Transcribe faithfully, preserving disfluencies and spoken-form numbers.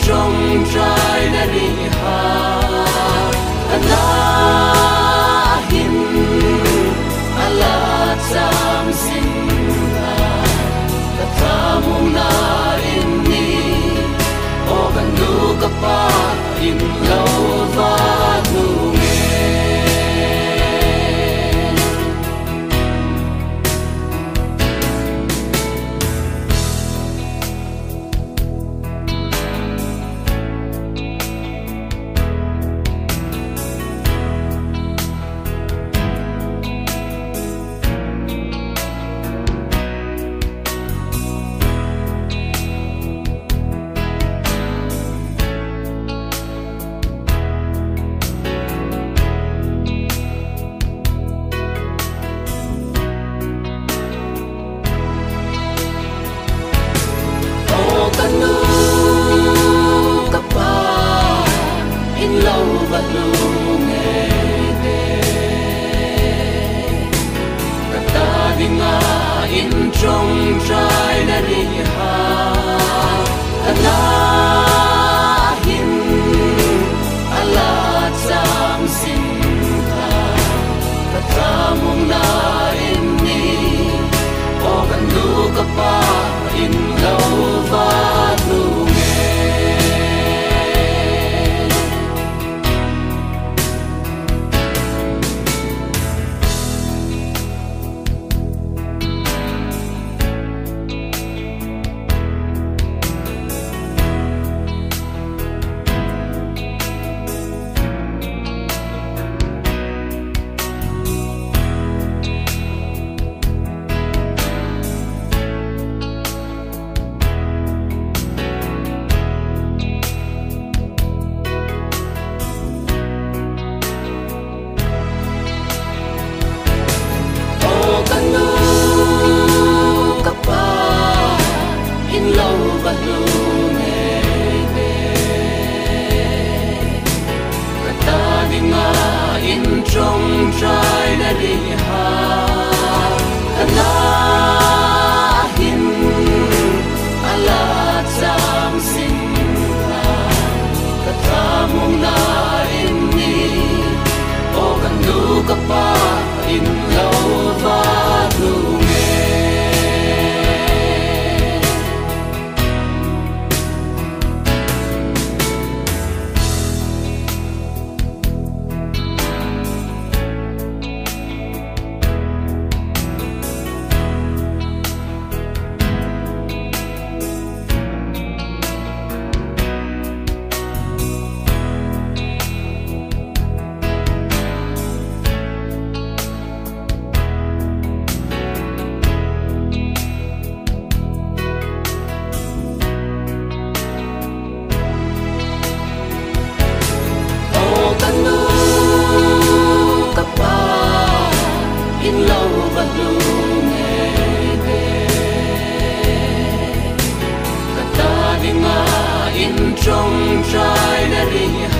ṭawngṭaina riha, a la hin a la cham zing a, ka thlamuongna in ni, aw ka nu ka pa, in lo va hnu nge. Aw ka nu ka pa, in lo va hnu nge de. Ka ta dinga in ṭawngṭaina riha, a la hin a la cham zing a, ka thlamuongna in ni, aw ka nu ka pa, in lo va hnu nge. Aw ka nu ka pa, in lo va hnu nge de. Ka ta dinga in ṭawngṭaina riha, a la hin a la cham zing a, ka thlamuongna in ni, aw ka nu ka pa, in lo va hnu nge. Aw ka nu ka pa, in lo va hnu nge de. Ka ta dinga in ṭawngṭaina riha,